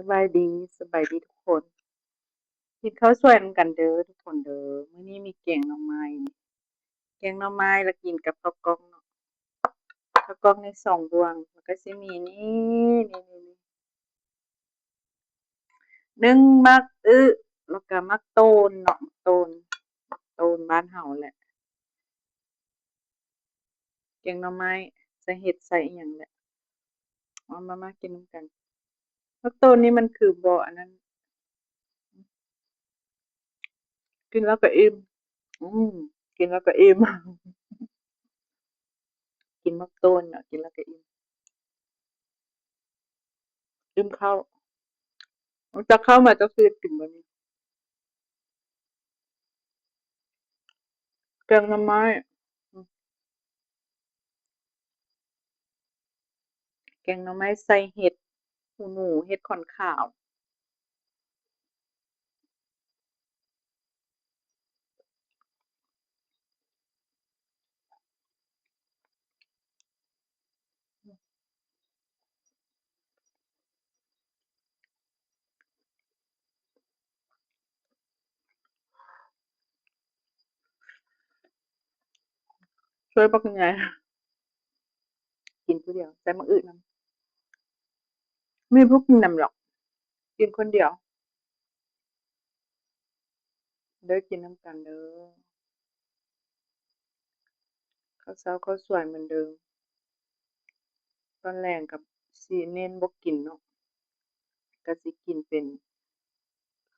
ສະບາຍດີ, ສະບາຍດີທຸກຄົນ. ກິນເຂົ້າສວຍນຳກັນເດີທຸກຄົນເດີ. ມື້ນີ້ມີແກງໜໍ່ໄມ້, ແກງໜໍ່ໄມ້ແລ້ວກິນກັບເຂົ້າກ່ອງເນາະ. ເຂົ້າກ່ອງນີ້ສອງບ່ວງ, ແລ້ວກໍຊິມີນີ້ ນີ້ ນີ້ ນີ້ ໜຶ່ງໝາກອຶ ແລ້ວກໍໝາກໂຕນເນາະ, ໝາກໂຕນ, ໝາກໂຕນບ້ານເຮົາແຫຼະ. ແກງໜໍ່ໄມ້ ໃສ່ເຫັດ ໃສ່ອີ່ຫຍັງແຫຼະ. ມາ ມາ ມາກິນນຳກັນ. ໝາກໂຕນນີ້ມັນຄືບໍ່ອັນນັ້ນ. ກິນແລ້ວກໍອີ່ມ. ອືມ ກິນແລ້ວກໍອີ່ມ. ກິນໝາກໂຕນເນາະ, ກິນແລ້ວກໍອີ່ມ. ອີ່ມເຂົ້າ. ເອົາ ຕັກເຂົ້າມາ ເຈົ້າຄືກິນບໍ່ນີ້? ແກງໜໍ່ໄມ້. ແກງໜໍ່ໄມ້ໃສ່ເຫັດຫູໜູ, ເຫັດຂອນຂາວ. ຊ່ວຍບັກໃຫຍ່ ກິນຜູ້ດຽວ ໃສ່ໝາກອຶນຳ. ມີຜູ້ກິນນຳດອກ, ກິນຄົນດຽວ. ເດີ ກິນນຳກັນເດີ. ເຂົ້າເຊົ້າເຂົ້າສວຍເໝືອນເດີມ. ຕອນແລງກໍຊິເນັ້ນບໍ່ກິນເນາະ, ກໍຊິກິນເປັນ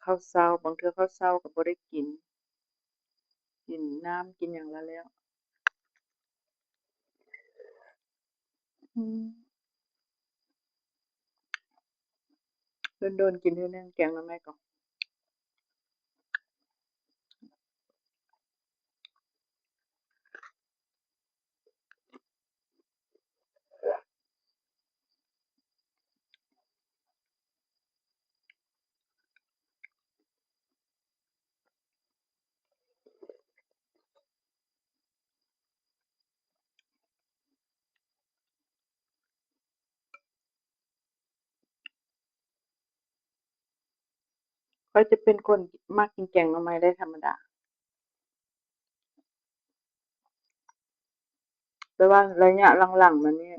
ເຂົ້າເຊົ້າ, ບາງເທື່ອເຂົ້າເຊົ້າກໍບໍ່ໄດ້ກິນ, ກິນນ້ຳກິນຫຍັງລະແລ້ວ. ອືມ ດົນໆກິນເທື່ອໜຶ່ງ ແກງໜໍ່ໄມ້ກໍ ຂ້ອຍຈະເປັນຄົນມັກກິນແກງໜໍ່ໄມ້ໄດ້ທຳມະດາ, ແຕ່ວ່າໄລຍະຫຼັງໆມານີ້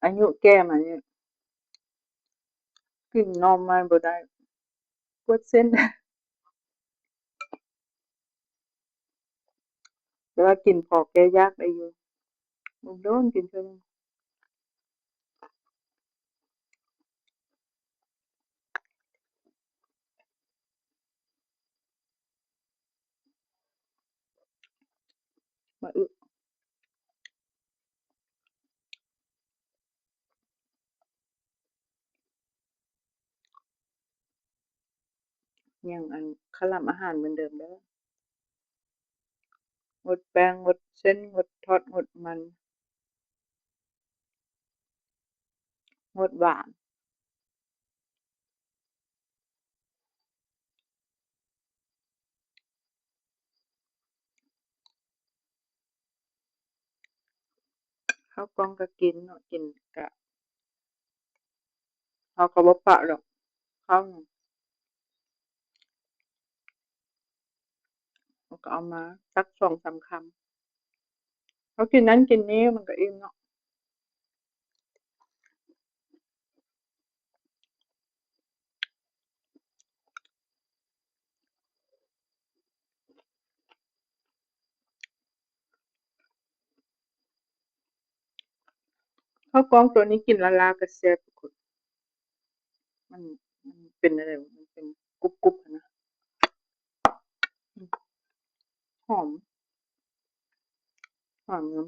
ອາຍຸແກ່ມານີ້ ກິນໜໍ່ໄມ້ບໍ່ໄດ້ ປວດເສັ້ນ. ແຕ່ວ່າກິນພໍແກ້ຢາກໄດ້ຢູ່, ດົນໆກິນເທື່ອໜຶ່ງ. ມາອຶ ຍັງອັນຄະລຳອາຫານເໝືອນເດີມເດີ, ງົດແປ້ງ, ງົດເສັ້ນ, ງົດທອດ, ງົດມັນ, ງົດຫວານ. ເຂົ້າກ່ອງກໍກິນເນາະ, ກິນກະ ເຮົາກໍບໍ່ປະດອກ ເຂົ້າ ເຮົາກໍເອົາມາຕັກສອງສາມຄຳ, ເຮົາກິນນັ້ນກິນນີ້ມັນກໍອີ່ມເນາະ. ເຂົ້າກ່ອງໂຕນີ້ກິນລ້າໆກໍແຊບທຸກຄົນ, ມັນ ມັນເປັນແນວໃດ ມັນເປັນກຸບໆຫັ້ນນະ. ອືມ ຫອມ ຫອມນຳ